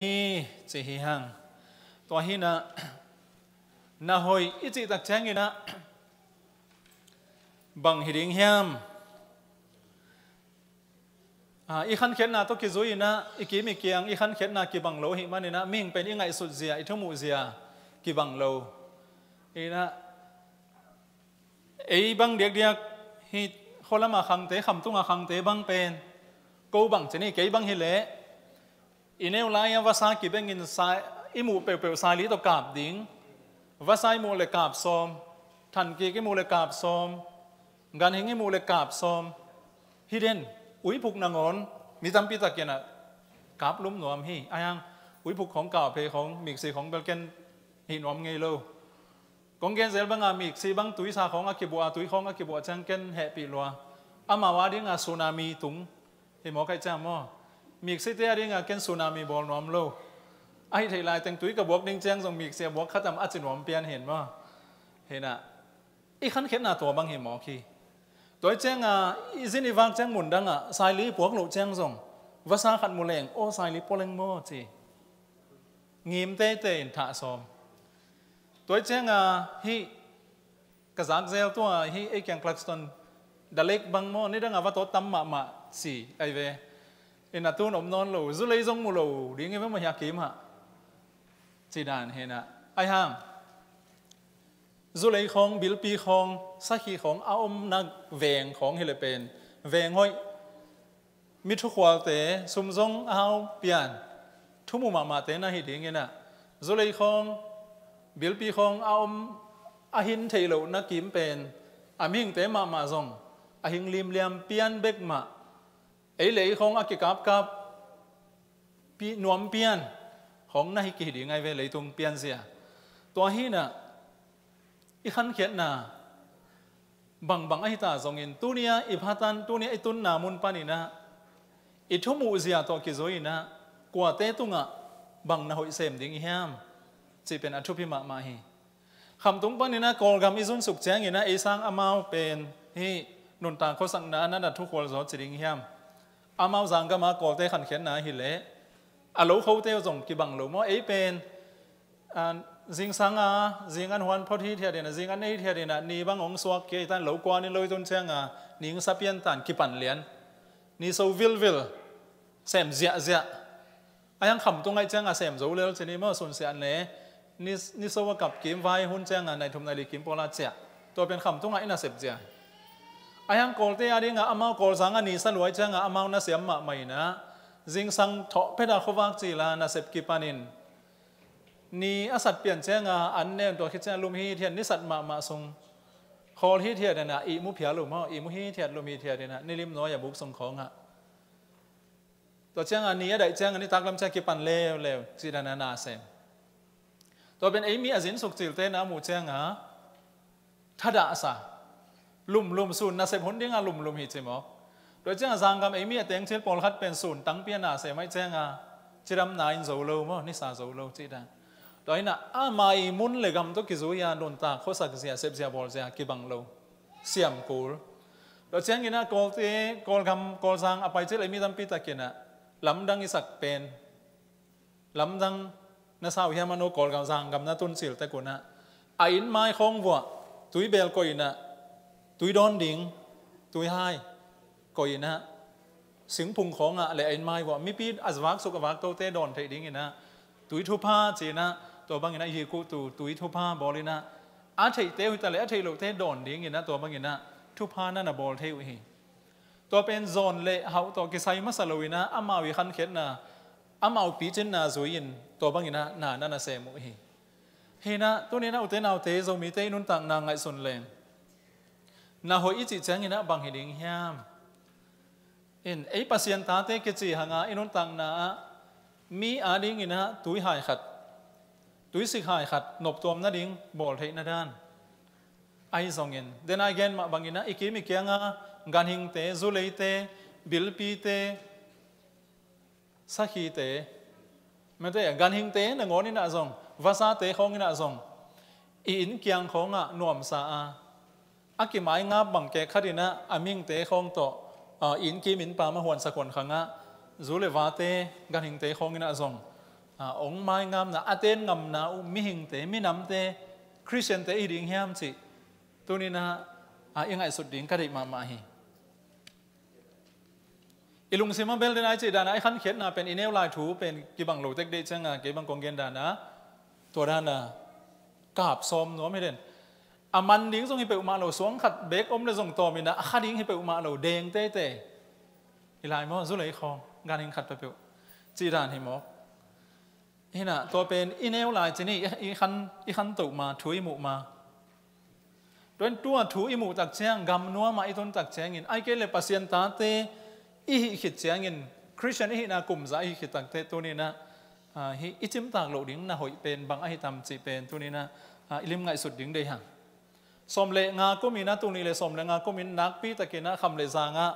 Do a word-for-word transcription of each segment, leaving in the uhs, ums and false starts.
hi, ci hi hang. Tua hi inah, na hoih i cih tak ciang inah bang hi ding hiam? Ah, i khankhiatna tawh kizui inah, i kim i kiang i khankhiatna kibang lo ahih man inah, mihing pen i ngaihsut zia, i thumuh zia kibang lo. Inah, ei bang diakdiak hi, khualama khangte, khamtunga khangte bang pen, ko bang ci ni, kei bang hi leh, i neu lai-a vasa kibengin sa, i muh peuhpeuh saili tawh kap ding. Vasa i muh le kap sawm, thankik i muh le kap sawm, ganhing i muh le kap sawm. Hi den, uiphuk nangawn mi tampi tak inah kap lum nuam hi. Ahi hang, uiphuk khawng, kauphei khawng, miksi khawng bel ken hih nuam ngei lo. Kong gen zel banga miksi bang tuisa khawng a kibuah, tui khawng a kibuah ciang ken hehpih lua. Amau a dinga tsunami tung hi maw, kaih ciang maw? Miksite a dinga ken tsunami bawl nuam lo. Ahi theih laiteng tui ka buak ding ciang zong miksi a buak khatam a ci nuam pian hi maw? Hi inah, i khankhiatna tua bang hi mawk hi. Tua hi cianga i zin i vak ciang mundangah saili puak loh ciang zong vasa khat mu leng, aw, saili pua leng maw, ci. Ngim teitei in thah sawm. Tua hi cianga hih ka zak zel tua hih ei kiang Clarkston, dalek bang maw, nidanga va tawt tam mahmah ci ahi ve. Inah tun om nawn lo, zulei zong mu lo ding hi ve maw, hia kim hah, ci dan hi inah. Ahi hang, zulei khawng, bilpi khawng, sakhi khawng a omna veng khawng hi leh pen, veng hoih, mi thukhualte, sum zong a hau pian, thumuh mahmahte na hi ding inah, zulei khawng, bilpi khawng a om, a hin theih lohna kim pen, a mihingte mahmah zong a hing limliam pian bek mah, ei le ei khawng a kikapkap pi, nuam pian khawng na hi kihi ding ahi ve, leitung pianzia. Tua hi inah, i khankhiatna bangbang ahi ta zongin, tuni-a i phatan, tuni-a i tunna mun pan inah, i thumuh zia tawh kizui inah, kuate tungah bang na hoih sem ding i hiam, cih pen a thupi mahmah hi. Khamtung pan inah Kawlgam i zunsuk ciang inah, ei sang amau pen hih nuntak khuasakna na na thukhual zaw ci ding hiam? Amau zanggama Kawlte khankhiatna hi leh, a lo khote zong kibang lo maw? Ei pen, ah, zingsanga, zing an huan phot hithiat inah, zing an hithiat inah, ni bang hong suak kei tan, lo kuanin lo i tun cianga, ning sa pian tan, kipan lian. Ni so vilvil, sem ziahziah. Ahi hang khamtung ahih cianga sem zo lel ci ni maw, sunsiah ne. Ni, ni so a kap kim vai hun cianga, nai thum nai li kim pawla ciah. Tua pen khamtungah i nasep zia. Ahi hang Kawlte a dinga amau Kawlzanga ni sa lua ahih cianga amau na siam mahmah inah, zingsang thawh pheta khuavak cila nasep kipanin, ni a sat pian cianga an nen, tua khit cianga lum hithiat, ni sat mahmah sung khawl hithiat inah, ihmu phial uh maw, ihmu hithiat, lum hithiat inah, ni lim nuai a buk sung khawngah. Tua cianga ni a daih cianga nitak lam cianga kipan leuleu, ci dan a na sem. Tua pen ei mi a zinsuk cilte na muh cianga thadahsa, lumlum, sun nasep hun dinga lumlum hi ci mawk. Tua cianga zanggam ei mi a teng cil pawlkhat pen sun tangpi a na sem ahih cianga cidamna in zo lo maw, nisa zo lo cih dan. Tua inah a mai mun le gam tawh kizui-a nuntak khuasak zia, sep zia, bawl zia kibang lo. Siam kul. Tua ciang inah Kawlte, Kawlgam, Kawlzang a pai cil ei mi tampi tak inah lamdang i sak pen, lamdang na sa uh hiam, a no Kawlgam zanggam na tun cil tek unah, a inn mai khawng vuah, tui bel koih inah, tui dawn ding, tui hai koih inah, singphung khawngah le a inn mai vuah mipi a vaksuk a vaktote dawn theih ding inah, tui thupha ci inah, tua bang inah hih kuhtu tui thupha bawl inah, a theihte uh hi ta le a theih lohte dawn ding inah, tua bang inah thupha na na bawl thei uh hi. Tua pen zawn le hauh tawh kisai masa lo inah, amau i khankhiatna, amau picinna zui-in tua bang inah na na na sem uh hi. Hi inah tuni inah ute naute, Zomite i nuntakna ngaihsun leng, na hoih i cih ciang inah bang hi ding hiam? In, ei Pasian tate kici hanga i nuntakna ah mi a ding inah tui hai khat, tuisik hai khat noptuam nading bawl theih na dan. Ahi zongin, den a i gen mah bang inah i kim i kianga ganhingte, zuleite, bilpite, sakhite, mate, ganhingte nangawn inah zong, vasate khawng inah zong, i inn kiang khawngah nuamsa a, a kimai ngap bang kek khat inah a mihingte khawng tawh, a, inn kim inn pam a huansak huan khangah, zu le vate, ganhingte khawng inah zong a, ong maingamna, a ten ngamna uh mihingte, minamte, Khristiante i ding hiam cih tuni-in ah, a, i ngaihsut ding ka deih mahmah hi. I lungsim a bel den ai cih dan a i khankhiatna pen i neu lai thu pen kibang lo tek deih ciangin kei bang kong gen dan a, tua dan a kap sawm nuam hi den. A man ding zong hi peuhmah lo, suang khat bek om le zong tawm in ah a kha ding hi peuhmah lo, deng teitei. I lai maw, zulei khawng, ganhing khat peuhpeuh cih dan hi mawk. Hi-in ah tua pen i neu lai cih ni, i khan, i khantoh ma, thu i muh ma. Tua in tua thu i muh tak ciang, gam nuam ah i tun tak ciangin, ahih kei leh Pasian tate i hih khit ciangin, Khristian i hihna kumza i hih khit takteh tuni-in ah, a, hih i cimtak loh ding na hoih pen bang ahi tam cih pen tuni-in ah, a, i lim ngaihsut ding deih hang. Sawm le nga kum in ah, tul nih le sawm le nga kum in nakpi takin ah kham le zang ah,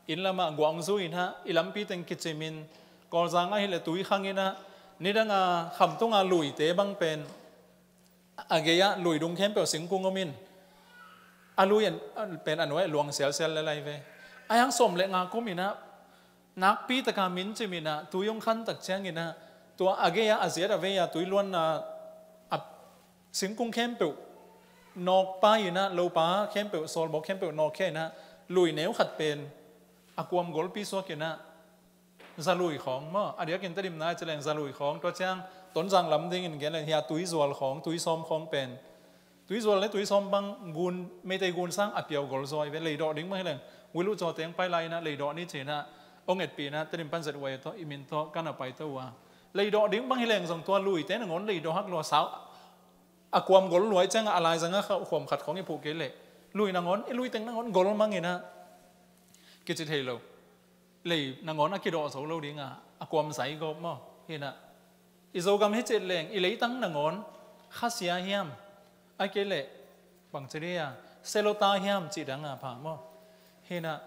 inn lam ah guah zui in ah, i lampi teng kicim in, Kawlzang ahih leh tui khang in ah, nidang a kham tung a luite bang pen a gei ah lui dung khempeuh singkung om in, a lui pen a nuai luang sialsial le lai ve. Ahih hang sawm le nga kum in ah nakpi takin min cim in ah tui hong khang tak ciangin ah, tua a gei ah a ziat a vei a tui luanna, a, singkung khempeuh nawk pai in ah, lopa khempeuh, sawlbawk khempeuh nawkkhia in ah, lui neu khat pen a kuam golpi suak in ah, zalui khawng maw, a diakin Tedim na ci leng zalui khawng, tua ciang Tonzang lam dingin gen leng hih a tuizual khawng, tuisawm khawng pen. Tuizual le tuisawm bang gun, Meitei gun sang a piau gol zaw hi ve, leidawh ding bang hi leng, Wilu caw teng pai lai in ah, leidawh ni ci in ah, hong etpih in ah, Tedim pan ZYA tawh, i min tawh, ka na paito uh a. Leidawh ding bang hi leng zong tua luite nangawn leidawh hak lua sau, a kuam gol lua ahih ciangin a laizang ah khuam khat khawng i phuh kei leh, lui nangawn, i lui teng nangawn gol mang in ah, kici thei lo. Lei nangawn a kidawh zo lo ding a, a kuam zai gawp maw. Hi-in ah, i Zogam hi ciat leng, i leitang nangawn khasia hiam, ahih kei leh bangci ding a, selota hiam cih dang a pha maw. Hi-in ah,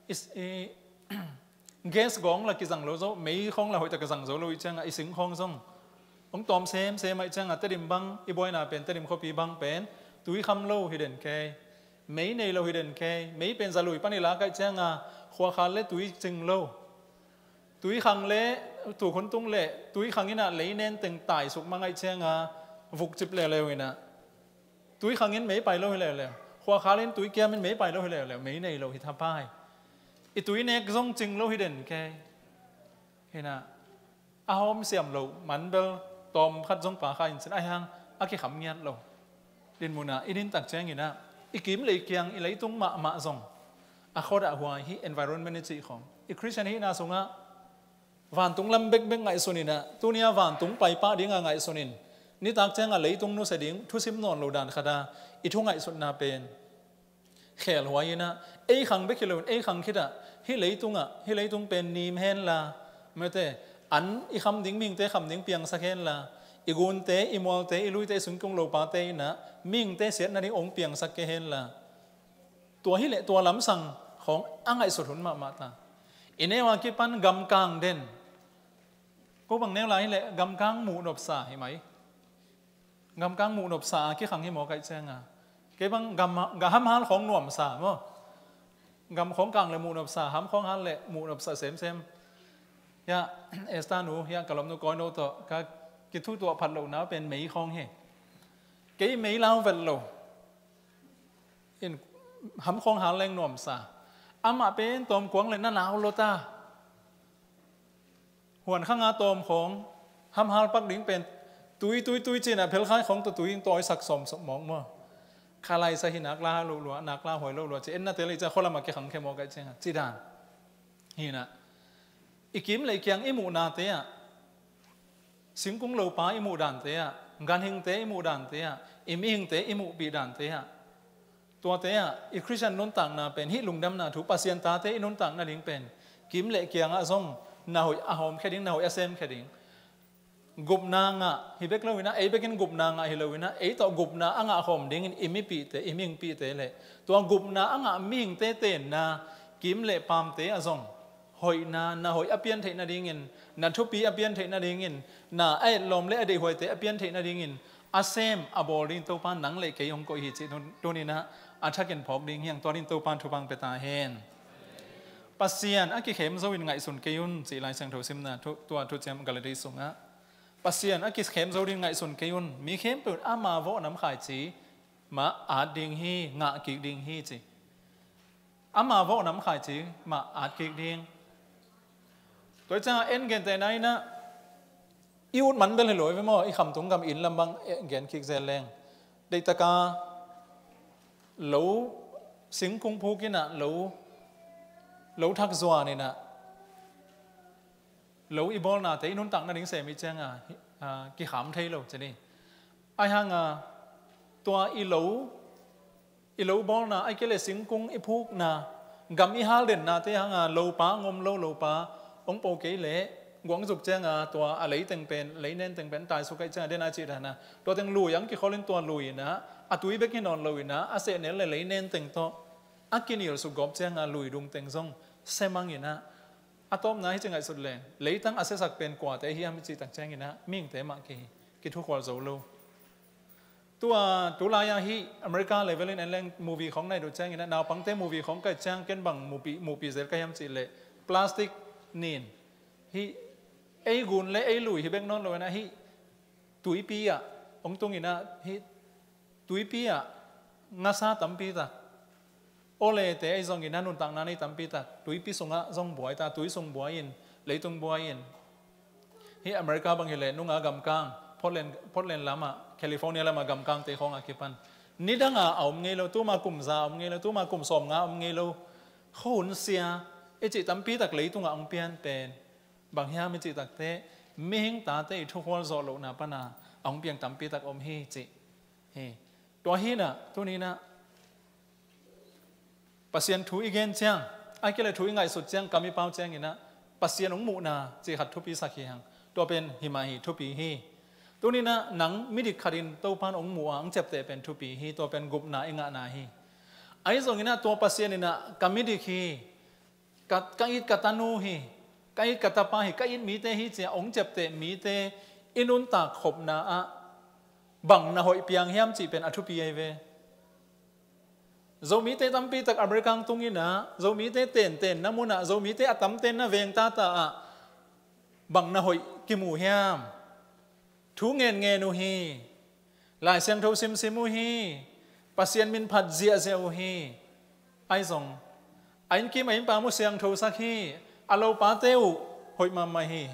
i, i, gas gawng la kizang lo zo, mei khawng la hoih tak a zang zo lo ahih ciangin, i sing khawng zong hong tawm semsem ahih ciangin, Tedim bang, i buaina pen, Tedim khuapi bang pen tui kham lo hi den kei. Mei nei lo hi den kei, mei pen zalui pan i lak ahih ciangin, khuakhal le tui cing lo. Tui khang le, tukhun tung le, tui khang in ah leinen teng taisuk mang ahih ciangin, vukcip leuleu in ah. Tui khang in mei pai lo hi leuleu. Khuakhal in tui kiam in mei pai lo hi leuleu. Mei nei lo hi thapai. I tui nek zong cing lo hi den kei. Hi-in ah, a hawm siam lo, man bel tawm khat zong pha kha in cin, ahih hang a kikham ngiat lo. Dinmun ah i din tak ciangin ah, i kim le i kiang, i leitung mahmah zong a khuadah huai hi, environment i cih khawng. I Khristian hihna sungah vantung lam bekbek ngaihsun in ah, tuni a vantung paipah ding a ngaihsun in, nitak ciang a leitung nusia ding thusim nawn lo dan khat a, i thu ngaihsutna pen khelhuai in ah, ei khang bek hi lo in, ei khang khit ah, hih leitung ah, hih leitung pen nim hen la, mete, an i kham ding, mihingte kham ding piangsak hen la, i gunte, i mualte, i luite, i sungkung lopate in ah, mihingte siatna ding hong piangsak kei hen la. Tua hi leh tua lamsang khawng a ngaihsut hun mahmah ta. I neu a kipan gamkang den. Ko bang neu lai hi leh gamkang muh nopsa hi mai. Gamkang muh nopsa a kikhang hi mawk ahih ciangin. Kei bang gam, gam hamhal khawng nuamsa maw. Gam khawng kang le muh nopsa, ham khawng hal le muh nopsa semsem. Hia, Esther nu, hia, ka lawmnu Kawino tawh ka kithutuah phat lohna pen mei khawng hi. Kei mei lau vet lo. In, ham khawng hal leng nuamsa. Amah pen tawmkuang le na nau lo ta. Huan khang a tawm khawng hamhal pak ding pen tui, tui, tui ci-in ah phelkhai khawng tawh tui in tawisak sawmsawm mawk maw. Kha laisa hi nak la lo lua, nak la huai lo lua ci, en na tel i ci a khualam a kikhang khia mawk ahih ciangin, ci dan. Hi-in ah, i kim le i kiang i muhnate ah, singkung lopa i muh dante ah, ganhingte i muh dante ah, i mihingte i muhpih dante ah, tuate ah i Khristian nuntakna pen, hih lungdamna thu, Pasian tate i nuntakna ding pen kim le kiangah zong na hoih a hawmkhia ding, na hoih a semkhia ding. Gupna ngah hi bek lo in ah, ei bekin gupna ngah hi lo in ah, ei tawh gupna a ngah khawm dingin i mipihte, i mihingpihte le tua gupna a ngah mihingte tenna, kim le paamte ah zong hoihna, na hoih a pian theih nadingin, na thupi a pian theih nadingin, na a etlawm le a deihhuaite a pian theih nadingin a sem a bawl ding Topa nang le kei hong koih hi cih tun-, tuni-in ah a thakin phawk ding hi hang. Tua ding Topa in thupha pia ta hen. Pasian a kikhem zo in ngaihsun kei un cih Lai Siangtho simna thu, tua thuciam Galati sungah Pasian a kikhem zo ding ngaihsun kei un. Mi khempeuh in ama vawh nam khaici mah at ding hi, ngah kik ding hi ci. Ama vawh nam khaici mah at kik ding. Tua hi ciangah en gentehna in ah i ut man bel hi lo hi ve maw, i khamtung gam inn lam bang en gen kik zel leng. Deihtaka lo singkung phuk in ah lo, lo thak zuan in ah lo i bawlnate i nuntak nading sem i ciangah, ah, kikham thei lo ci ni. Ahi hangah tua i lo, i lo bawlna, ahih kei leh singkung i phukna, gam i haldennate hangah lopa ngom lo, lopa hong po kei leh guangzuk ciangah tua a leiteng pen, leinen teng pen taisuk ahih ciangah den a cih dana tua teng lui ang kikholin tua lui in ah a tui bek hi nawn lo in ah a sehnel le leinen teng tawh a kinilsuk gawp ciangah lui dung teng zong semang in ah a tawpna hi ci ngaihsut leng, leitang a siasak pen kuate hiam i cih tak ciangin ah mihingte mah ki, kithukhual zo lo. Tua tulai-ah hih America level in en leng movie khawng na hih uh ciangin ah naupangte movie khawng ka hih ciang ken bang muhpih, muhpih zel ka hiam cih leh plastic nin hih ei gun le ei lui hi bek nawn lo in ah hih tuipi ah hong tung in ah hih tuipi ah ngasa tampi tak, olete ahi zongin a nuntakna nei tampi tak tuipi sungah zong buai ta, tui sung buai in, leitung buai in. Hih America bang hi leh nunga gamkang, Portland, Portland lamah, California lamah gamkangte khawngah kipan nidanga a om ngei lo, tuma kum za a om ngei lo, tuma kum sawmnga a om ngei lo. Khuhun sia i cih tampi tak leitungah hong pian pen bang hiam i cih takte mihing tate i thukhual zawh lohna pana a hong piang tampi tak om hi cih hi. Tua hi in ah tuni in ah Pasian thu i gen ciang, ahih kei leh thu i ngaihsut ciang, kam i pau ciangin ah Pasian hong muhna cih khat thupi sak hi hang. Tua pen hi mah hi, thupi hi. Tuni in ah nang midik khatin Topan hong muh a hong ciapteh pen thupi hi, tua pen gupna i ngahna hi. Ahi zongin ah tua Pasian in ah ka midik hi, ka, ka it ka tanu hi, ka it ka tapa hi, ka it mite hi ci a hong ciapteh mite i nuntak khopna ah bang na hoih piang hiam cih pen a thupi ahi ve. Zomite tampi tak America hong tung in ah, Zomite tentenna mun ah, Zomite a tamtenna veng tata ah bang na hoih kimu hiam? Thu ngenngen uh hi. Lai Siangtho simsim uh hi. Pasian min phat ziahziah uh hi. Ahi zong a innkim a innpam uh siangthosak hi. A lopate uh hoih mahmah hi,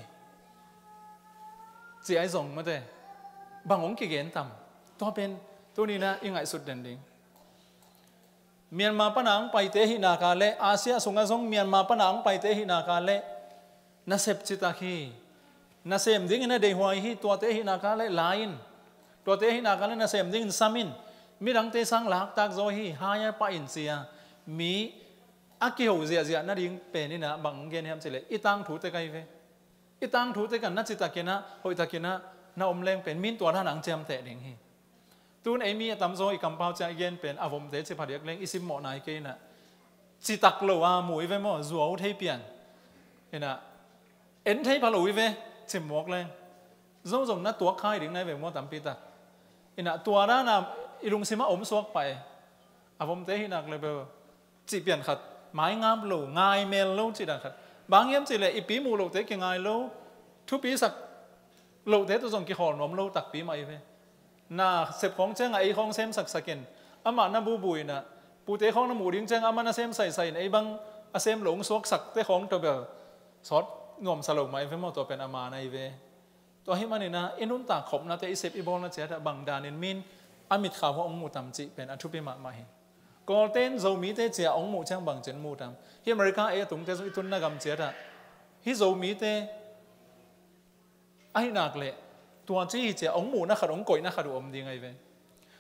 ci ahi zong mate, bang hong kigen tam? Tua pen tuni in ah i ngaihsut den ding. Myanmar pana hong paite ahih nak leh, Asia sungah zong Myanmar pana hong paite ahih nak leh nasep citak hi. Nasem dingin a deihhuai hi. Tuate ahih nak leh la in, tuate ahih nak leh nasem dingin sam in. Midangte sang laktak zaw hi, hai a pah in ci a mi a kiho ziahziah nading pen in ah bang hong gen hiam cih leh i tangthu tek ahi ve. I tangthu tek a na citakin ah, hoihtakin ah na om leng pen min tua dan a hong ciamteh ding hi. Tun ei mi a tamzaw i kampau ciang i gen pen a vomte ci phadiak leng i simmawh nai kei in ah, citak lo a mu i ve maw, zuau thei pian in ah, en thei pha lo i ve, cimmuak leng. Zozong na tuak khai ding na i ve maw tampi tak. In ah tua dan a i lungsim a om suak pah e. A vomte ahih nak leh bel cih pian khat, mai ngap lo, ngai mel lo cih dan khat. Bang hiam cih leh i pi muh lohte kingai lo, thupi sak lohte tawh zong kikhawl nuam lo takpi mah i ve. Na sep khawng ciangah ei khawng semsaksak in, amah na bubu in ah, pute khawng na muh ding ciangah amah na sem saisai in, ei bang a sem lo hong suaksakte khawng tawh bel sawt nuamsa lo mah i ve maw, tua pen a man ahi ve. Tua ahih manin ah i nuntak khopnate i sep i bawlna ciat ah bang danin min a mitkhau ah hong mu tam cih pen a thupi mahmah hi. Kawlten Zomite ci a hong muh ciang bangci in mu tam? Hih America ei a tungte zong i tunna gam ciat ah hih Zomite ahih nak leh tua ci hi ci a hong muhna khat, hong koihna khat uh om ding ahi ve.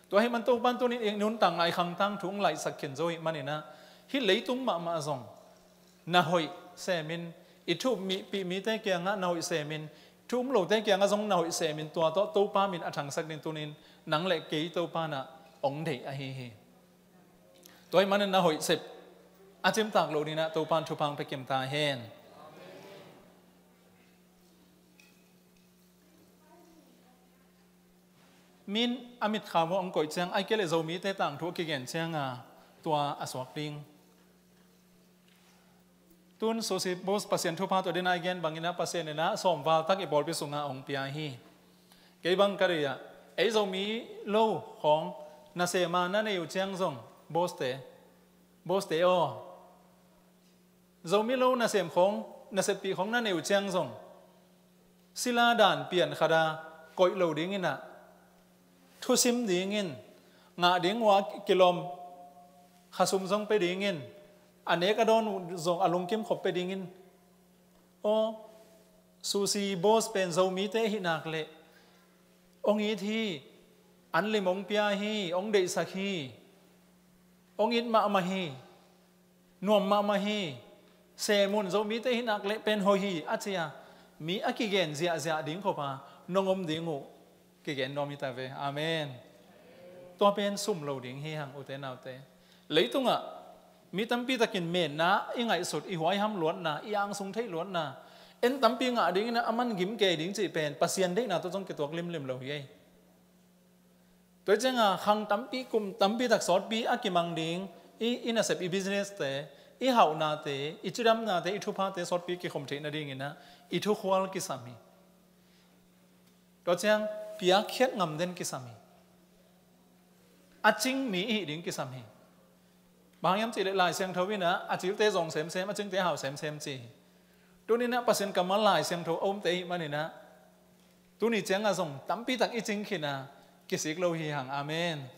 Tua ahih man Topan tuni in i nuntakna i khangtang thu hong laihsak khin zo ahih manin ah hih leitung mahmah zong na hoih semin, i thu um mipih mite kiangah na hoih semin, thu um lote kiangah zong na hoih semin, tua tawh Topa min a thangsak ding tuni in nang le kei Topa in ah hong deih ahi hi. Tua ahih manin na hoih sep a cimtak loh ding in ah Topa in thupha hong pia kim ta hen. Min a mitkhau ah hong koih ciang, ahih kei leh Zomite tangthu a kigen ciang a tua a suak ding. Tun Susie Bush Pasian thupha tawh den a i gen bangin ah Pasian in ah sawmval tak i pawlpi sungah hong pia hi. Kei bang ka ri ah, ei Zomi lo khawng nasem a na nei uh ciang zong, boss te, boss te aw, Zomi lo nasem khawng, naseppih khawng na nei uh ciang zong, sila dan pian khat a koih lo dingin ah, thusim dingin, ngah ding uh a kilawm khasum zong pia dingin, a nek a dawn uh zong a lungkim khop pia dingin, aw, Susi boss pen Zomite ahih nak leh hong it hi, anlim hong pia hi, hong deihsak hi, hong it mahmah hi, nuam mahmah hi, sem un, Zomite ahih nak leh pen hoih hi, a ci a, mi a kigen ziahziah ding khop a nong om ding uh kigen nuam hi ta ve. Amen. Tua pen sum lo ding hi hang, ute naute. Leitungah mi tampi takin menna i ngaihsut, i huaiham luatna, i angsung theih luatna, en tampi ngah dingin a man gim kei ding cih pen Pasian deihna tawh zong kituak limlim lo hi ei. Tua hi cianga khang tampi, kum tampi tak sawtpi a kimang ding i, i nasep, i business te, i hauhnate, i cidamnate, i thuphate sawtpi kikhom theih nadingin ah i thukhual kisam hi. Tua ciang piakkhiat ngam den kisam hi. A cing mi i hih ding kisam hi. Bang hang hiam cih leh Lai Siangtho in ah a cilte zawng semsem, a cingte hau semsem ci hi. Tuni in ah Pasian kammal Lai Siangtho a omte ahih manin ah, tuni ciangah zong tampi tak i cing khin a, kisik lo hi hang. Amen.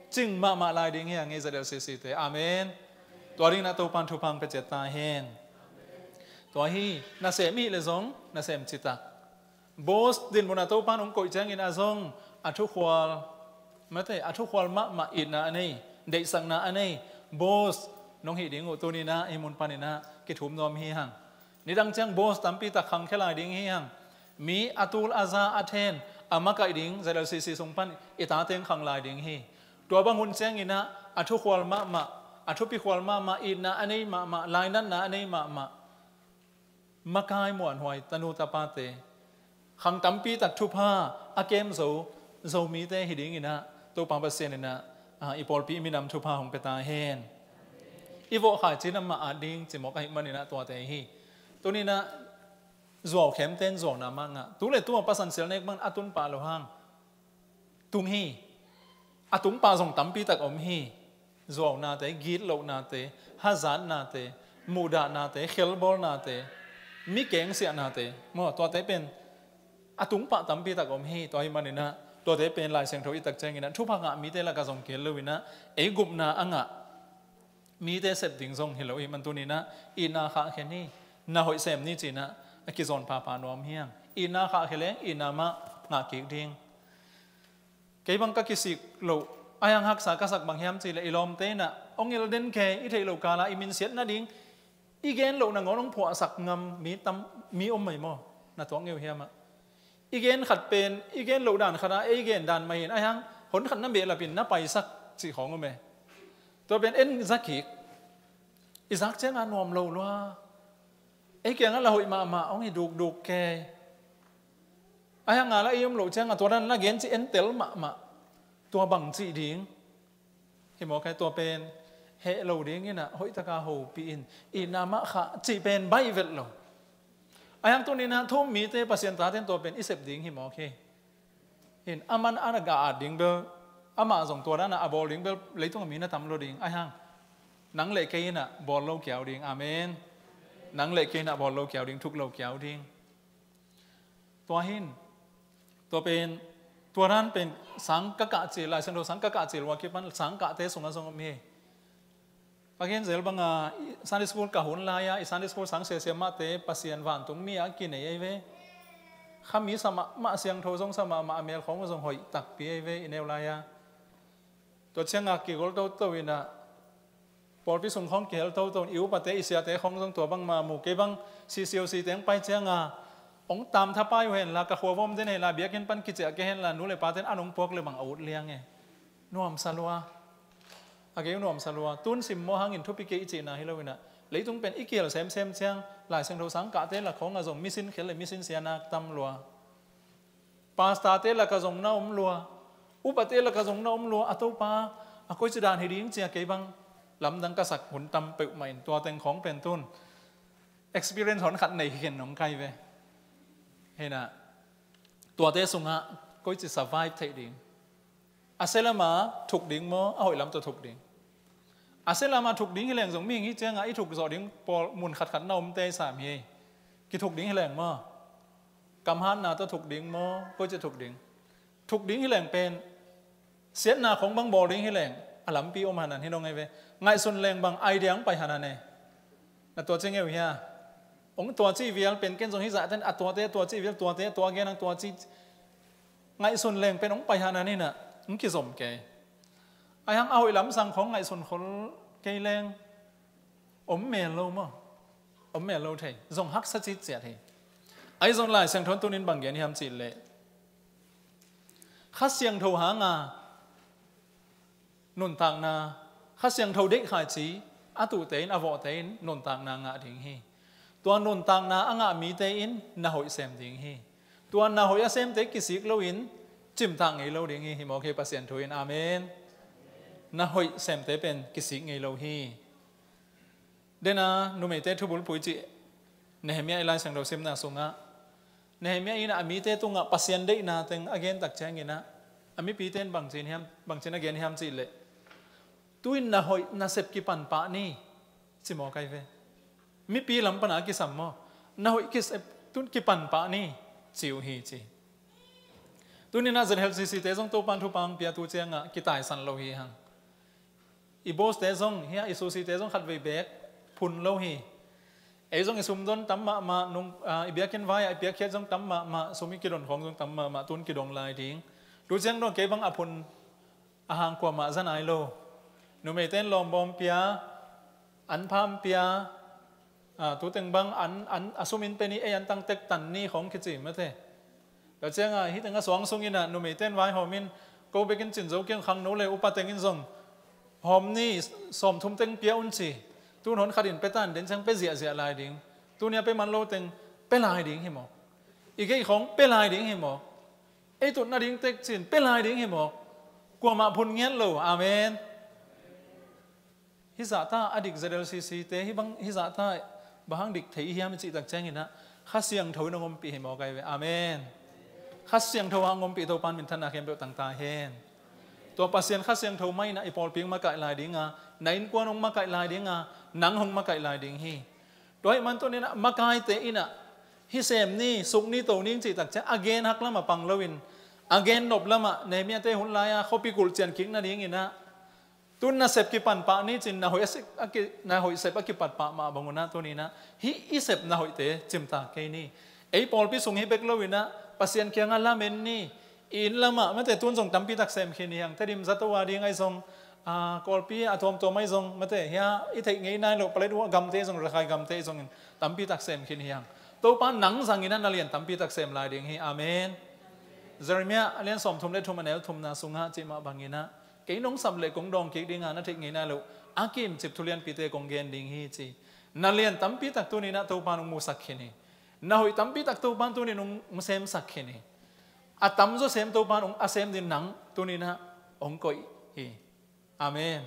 Cing mahmah lai ding hi hang ei, Z L C C te. Amen. Tua dingin ah Topan thupha hong pia ciat ta hen. Tua hi, nasem i hih leh zong nasem citak. Boss dinmun a Topan hong koih ciangin ah zong a thukhual, mate, a thukhual mahmah, itna a nei, deihsakna a nei boss nong hih ding uh tuni in ah hih mun panin ah kithum nuam hi hang. Nidang ciang boss tampi tak khangkhia lai ding hi hang. Mi a tul a za a then a makaih ding Z L C C sung pan i tate hong khang lai ding hi. Tua bang hun ciangin ah a thukhual mahmah, a thupikhual mahmah, itna a nei mahmah, lainatna a nei mahmah, makai muanhuai tanu tapate, khang tampi tak thupha a kem zo Zomite hi dingin ah Topa Pasian in ah, ah, i pawlpi i minam thupha hong pia ta hen. I vawh khaici in ah mah at ding cimawk ahih manin ah tuate hi. Tuni in ah zuau khemte in zuauna mah ngah. Tu le tu a pasan sial nek bangin a tun pah lo hang tung hi. A tung pah zong tampi tak om hi. Zuaunate, gitlohnate, hazatnate, muhdahnate, khelbawlnate, mi kengsiahnate, maw, tuate pen a tung pah tampi tak om hi. Tua ahih manin ah tuate pen Lai Siangtho i tak ciangin ah thupha ngah mite lakah zong kihel lo in ah, ei gupna a ngah mite sep ding zong hi lo ahih man tuni in ah itna khahkhia ni, na hoih sem ni ci-in ah a kizawn phapha nuam hi hang. Itna khahkhia leng itna mah ngah kik ding. Kei bang ka kisik loh, a hiang haksa ka sak bang hiam cih leh i lawmte in ah hong el den kei, i theih loh kal a i minsiat nading i gen loh nangawn hong phuahsak ngam mi tam, mi om mai maw? Na tuak ngei uh hiam ah? I gen khat pen, i gen loh dan khat a, ei gen dan mah hi in, a hiang hon khat na behlap in na paisak cih khawng om e. Tua pen en za kik. I zak ciangah nuam lo lua. Ei kiangah la hoih mahmah hong hi dukduk kei. A hiang a la ei om loh ciangah tua dan na gen cih en tel mahmah. Tua bang cih ding? Hi mawk e, tua pen heh lo dingin ah hoih taka hopih in, itna mah khah cih pen baih vet lo. A hiang tuni in ah thu-um mite, Pasian tate in tua pen i sep ding hi mawk hi. Hin, a man a ga at ding bel, amah zong tua dan a a bawl ding bel leitungah mi na tam lua ding. A hiang nang le kei in ah bawl lo kiau ding. Amen. Nang le kei in ah bawl lo kiau ding, thuk lo kiau ding. Tua hin, tua pen, tua dan pen sang ka kah cil, Lai Siangtho sang ka kah cil uh a kipan sang kahte sungah zong om hi. A gen zel banga, i Sunday school ka hun lai-a, i Sunday school sang siasia mahte Pasian vantung mi a kinei ahi ve. Kha mi sa mahmah, siangtho zong sa mahmah, a mel khawng zong hoih takpi ahi ve, i neu lai-a. Tua ciangah kigol toto in ah, pawlpi sung khawng kihel toto in, i upate, i siate khawng zong tua bangmah mu. Kei bang C C O C teng pai ciangah, hong tamtha pai uh henla, ka khua vom den henla, biakinn pan kiciah kei henla, nu le paten an hong puak le bang a ut liang e. Nuamsa lua. A gei uh nuamsa lua. Tun simmawh hangin thupi kei i cihna hi lo in ah, leitung pen i kihel semsem ciang, Lai Siangtho sang kahte lak khawngah zong mission khel le mission sianak tam lua. Pastorte lakah zong na om lua, upate lakah zong na om lua, a Topa, a koici dan hi ding cia kei bang lamdang ka sak hun tam peuhmah in, tua teng khawng pen tun experience hon khat nei hi khin nong kai ve. Hi in ah, tuate sungah Koici survive theih ding? A sia lama thuk ding maw, a hoih lam tawh thuk ding? A sia lama thuk ding hi leng zong mihing hi ciangah i thuk zawh ding pawl mun khatkhat na omte i sam hi. Kithuk ding hi leng maw? Kamhatna tawh thuk ding maw, koici thuk ding? Thuk ding hi leng pen siatna khong bang bawl ding hi leng a lampi om hanan hi nong ei ve. Ngaihsun leng bang idea hong pai hanan e. Na tuaci ngeu hia? Hong tuaci vial pen ken zong hi zahten a tuate tuaci vial, tuate tua genang tuaci ngaihsun leng pen hong pai hanan hinah hong kizom kei. Aihang a hoih lamsang khong ngaihsun khol kei leng om mel lo maw? Om mel lo thei, zong haksa citciat hi. Ahi zong Lai Siangtho in tunin bang gen hiam cihleh, Kha Siangtho hanga nuntakna, Kha Siangtho deih khaici a tuhte in, a vawhte in nuntakna ngah ding hi. Tua nuntakna a ngah mite in na hoih sem ding hi. Tua na hoih a semte kisik loin cimtak ngei lo ding hi. Hi mawk hi Pasian thu in. Amen. Na hoih semte pen kisik ngei lo hi. Dena numeite thubulpui cih Nehemiah i Lai Siangtho simna sungah Nehemiah in a mite tungah Pasian deihna teng a gen tak cianginah a mipite in bangcin hiam, bangcin a gen hiam cihleh, tuin na hoih na sep kipan pah ni, ci maw kai ve. Mipi lam pana a kisam maw? Na hoih kisep tun kipan pah ni, ci uh hi ci. Tuninah Z L C C te zong Topan thupang piatu ciangah kitaisan lo hi hang. I boss te zong hia, i susi te zong khatvei beek phun lo hi. Ei zong i sum don tam mahmah, nung, ah, i biakinn vai-ah i piakkhiat zong tam mahmah, sum i kidon khong zong tam mahmah, tun kidong lai ding. Tu ciang dong kei bang a phun a hang kuamah za nai lo. Numeite in lawmbawm pia, an pham pia, ah, tu teng bang an, an, a sum in pen i ei an tang tek tan ni khong kici mate. Tua cianga hih teng a suang sunginah numeite in vaihawm in, ko bekin cin zo kiang khangno le upa tengin zong hawm ni, sawmthum teng pia un ci. Tun hon khatin pia tan den ciang pia ziahziah lai ding. Tunia pia man lo teng pia lai ding hi mawk. I geih khong pia lai ding hi mawk. Ei tutna ding tek cin pia lai ding hi mawk. Kuamah phun ngiat lo. Amen. Hih zahta a dik Z L C C te hih bang, hih zahta bang hang dik thei i hiam i cih tak cianginah Kha Siangtho in hong ompih hi mawk ai ve. Amen. Kha Siangtho hang ompih Topan minthanna khempeuh tangta hen. Tua Pasian Kha Siangtho mah inah i pawlpi hong makaih lai dinga, na innkuan hong makaih lai dinga, nang hong makaih lai ding hi. Tua hih man tuninah makaite inah hih sem ni, suk ni, to ni cih tak ciang a gen hak lamah pang loin a gen nop lamah Nehemiah te hun lai-a khuapi kulh cian kik nadinginah tun na sep kipan pah ni cin na hoih a sep a ki, na hoih sep a kipat pah mah bangunah tuninah hih i sep na hoihte cimtak kei ni. Ei pawlpi sung hi bek loinah Pasian kiangah lamen ni. I inn lamah mate tun zong tampi tak sem khin hi hang. Tedim zato a ding ahi zong, ah, Kawlpi a tuamtuam ahi zong mate hia i theih ngei nai loh palet uh a gamte zong, Rakhai gamte zongin tampi tak sem khin hi hang. Topa nang zanginah na lian tampi tak sem lai ding hi. Amen. Jeremiah a lian sawmthum le thum a neu thumna sungah cih mah banginah kei nong sam leh kong dawng kik dinga na theih ngei nai loh a kimcip thulianpite kong gen ding hi ci. Na lian tampi tak tuninah Topa nong musak khin hi. Na hoih tampi tak Topa tunin nong semsak khin hi. A tamzaw sem Topa nong a sem din nang tuninah hong koih hi. Amen.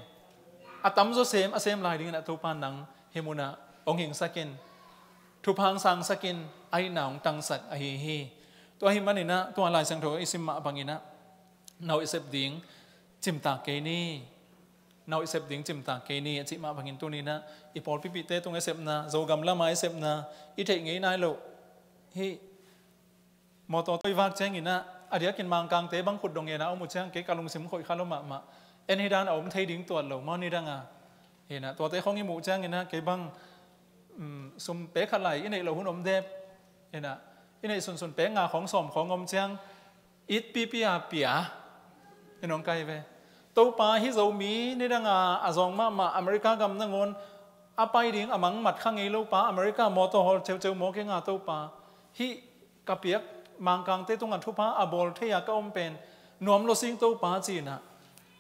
A tamzaw sem a sem lai dinginah Topa nang hih munah hong hingsakin, thupha hong sangsakin, a hihna hong tangsak ahi hi. Tua ahih maninah tua Lai Siangtho i sim mah banginah na hoih sep ding cimtak kei ni. Na hoih sep ding cimtak kei ni a cih mah bangin tuninah i pawlpipihte tung i sepna, Zogam lama i sepna, i theih ngei nai loh hih mawtaw toi vak cianginah a diakin Mangkangte bang khut dong ngenah a om uh ciang kei ka lungsim khoih kha lo mahmah. En hi dan a om thei ding tuat lo maw ni danga. Hinah tuate khong i muh cianginah kei bang, um, sum pek khat lai i neih loh hun om dep. Hinah i neih sunsun pek nga khong sawm khong om ciang it pipi a pia. I nong kai ve. Topa hih Zomi nidanga a zawng mahmah America gam nangawn a pai ding a mangmat kha ngei lopa America mawtaw hawl ceuceu mawk i nga Topa hih ka piak Mangkangte tungah thupha a bawl thei-a ka om pen nuam lo sing Topa cinah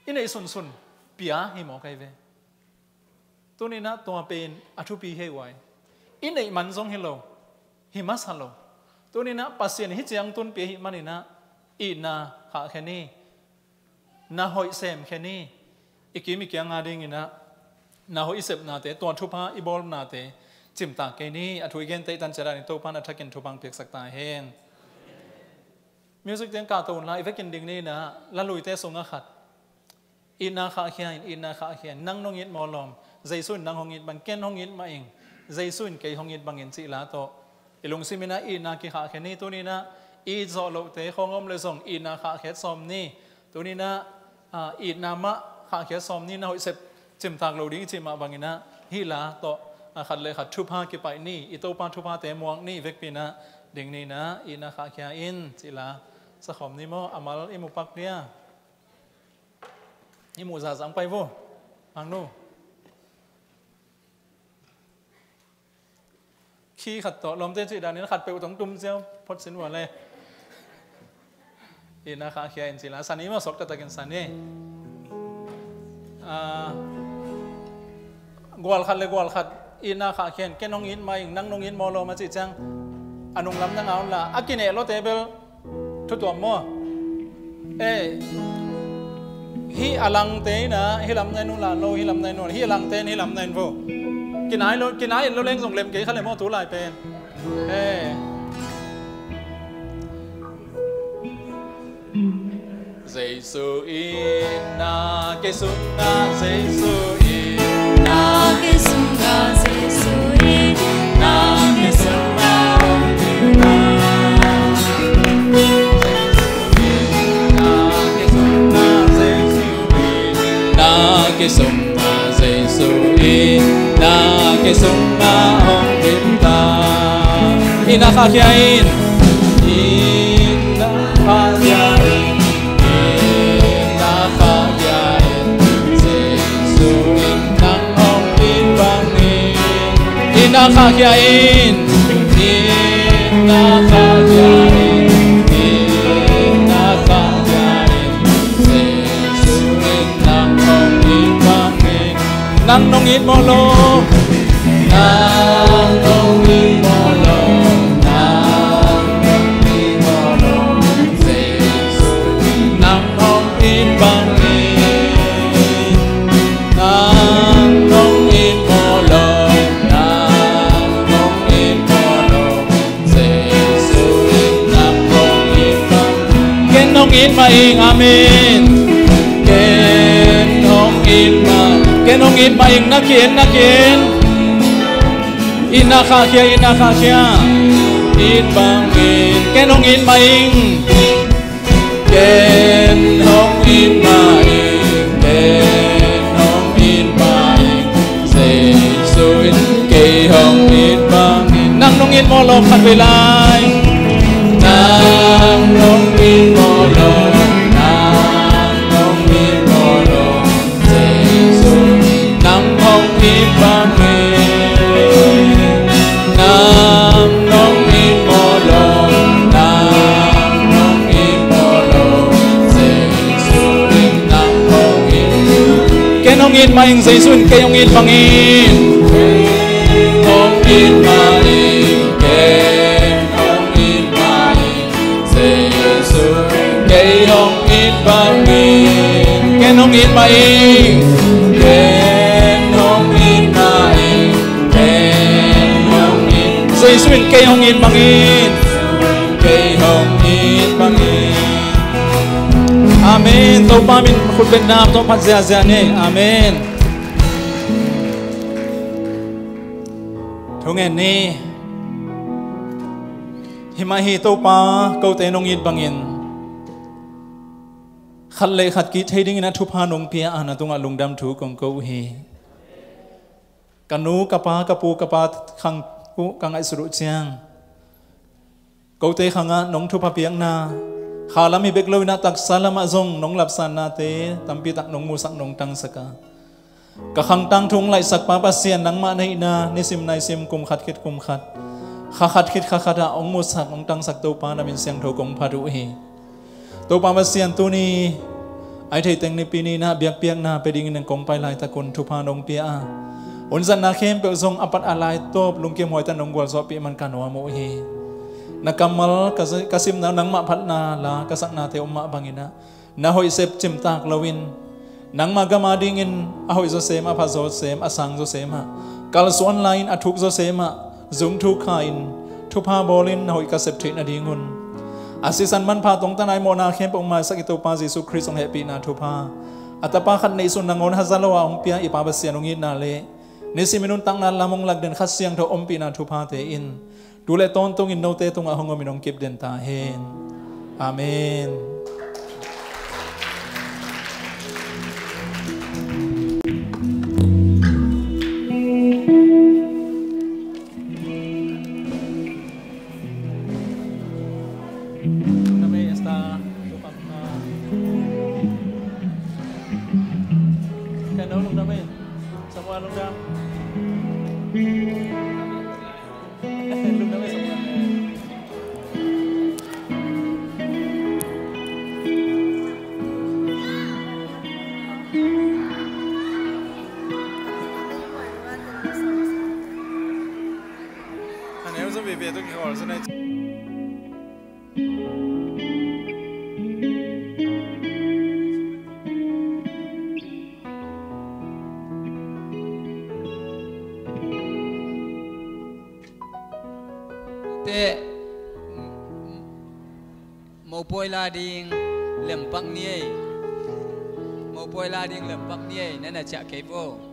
i neih sunsun pia hi mawk ai ve. Tuninah tua pen a thupi hi uh ai. I neih man zong hi lo, hi masa lo. Tuninah Pasian hih ciang tunpi ahih maninah itna khahkhia ni. Na hoih semkhia ni. I kim i kianga dinginah na hoih i sepnate, tua thupha i bawlnate cimtak kei ni. A thu i gen teihtan ciat a ding Topan a thakin thupha hong piaksak ta hen. Music teng kahto unla, i vekin ding ni in ah, la luite sungah khat. Itna khahkhia in, itna khahkhia in, nang nong it mawlawm, Jesu in nang hong it bang, ken hong it mah ing, Jesu in kei hong it bangin cih la tawh. I lungsim in ah itna kikhahkhia ni, tuni in ah it zawh lohte khawng om leh zong itna khahkhiat sawm ni, tuni in ah, ah, itna mah khahkhiat sawm ni, na hoih sep cimtak lo ding i cih mah bangin ah, hih la tawh, ah, khat le khat thupha kipaih ni, i Topa thuphate muak ni, i vekpi in ah ding ni in ah, itna khahkhia in, cih la sakhawm ni maw, a mal i mu pak dia. I muh zahzah hong pai vo. Mangnu. Khi khat tawh, lawmte cih danin khat peuh tawh hong tum ziau, phot sin vua le. Itna khahkhia in cih la, san i mah suak taktakin san i. Ah, gual khat le gual khat, itna khahkhia in, ken hong it mah ing, nang nong it mawlawm a cih ciang, a nunglam na ngah unla, a kineh lawte bel thu tuam maw? Eh, hih a langte in ah hih lam na en unla, lo hih lam na en unla, hih a langte in hih lam na en vo. Kinai lo, kinai en lo leng zong lem kei kha le maw tu lai pen. Eh. Jesu in na kei sungah, Jesu in na kei sungah, Jesu in na kei sungah hong in na. Na kei sungah, Jesu in na kei sungah, Jesu in na kei sungah hong in na. Itna khahkhia in. Itna khahkhia in, itna khahkhia in, Jesu in nang hong it bangin. Itna khahkhia in, itna khahkhia in, itna khahkhia in, Jesu in nang hong it bangin. Nang nong it mawlawm, nang nong it mawlawm, nang nong it mawlawm, Jesu in nang hong it bangin. Nang nong it mawlawm, nang nong it mawlawm, Jesu in nang hong it mah. Ken hong it mah ing, amen. Ken hong it mah, ken hong it mah ing, na kien, na kien. Itna khahkhia, itna khahkhia. It bangin, ken hong it mah ing. Ken hong it mah ing, ken hong it mah ing, Jesu in kei hong it bangin. Nang nong it mawlawm khat vei lai. Nang nong it mawlawm, nang nong it mawlawm, Jesu nang hong it bangin. Nang nong it mawlawm, nang nong it mawlawm, Jesu in nang hong it. Ken hong it mah ing, Jesu in kei hong it bangin. Hong it mah ing, ken hong it mah ing, Jesu in kei hong it bangin. Ken hong it mah ing, ken hong it mah ing, ken hong it. Jesu in kei hong it bangin, kei hong it bangin. Amen. Topa min khutbetna tawh phat ziahziah ni. Amen. Thungen ni. Himah hi Topa, kote nong it bangin khat le khat ki-it thei dingin a thupha nong pia a, na tungah lungdam thu kong ko uh hi. Ka nu, ka pa, ka pu, ka pa khang uh ka ngaihsut uh ciang, kote khangah nong thupha piakna, kha lam hi bek lo in a taksa lamah zong nong lapsannate tampi tak nong musak, nong tangsak a, ka khang tangthu hong laihsak pa Pasian, nangmah na hihna nisim naisim, kum khat khit kum khat, kha khat khit kha khat ah hong musak, hong tangsak Topa, na min siangtho kong phat uh hi. Topa Pasian, tuni a hih theih teng Nipi ni-in ah biakpiakna pia dingin kong pai laitak un thupha nong pia a, hun zatna khempeuh zong a pat a lai tawp lungkim huai tak nong gualzawhpih man ka nuam uh hi. Na kammal ka, ka simna, nangmah phatna la ka saknate om mah bangin ah, na hoih sep cimtak loin, nangmah gam adingin a hoih zawsem, a pha zawsem, a sang zawsem ah kalsuan lai-in, a thuk zawsem ah zung thuk kha-in, thupha bawlin na hoih ka sep theih nadingun, A sisan manpha tungtawn a i mawhna khempeuh hong maisak i Topa Jesu Khrist hong hehpihna thupha, a Tapa khat neihsun nangawn haza lo a hong pia i Pa Pasian hong itna le nisimin nuntakna lam hong lakden Kha Siangtho ompihna thuphate in tu le tawntungin note tungah hong omin hong kipden ta hen. Amen. Lungdam ei, Esther. Lungdam ei. Samuel, lungdam. Lungdam ei, Samuel. A neu zong veve tawh kikhawl sa nai. Teh, mopawi la ding lempak ni ei. Mopawi la ding lempak ni ei, na na ciah kei vo.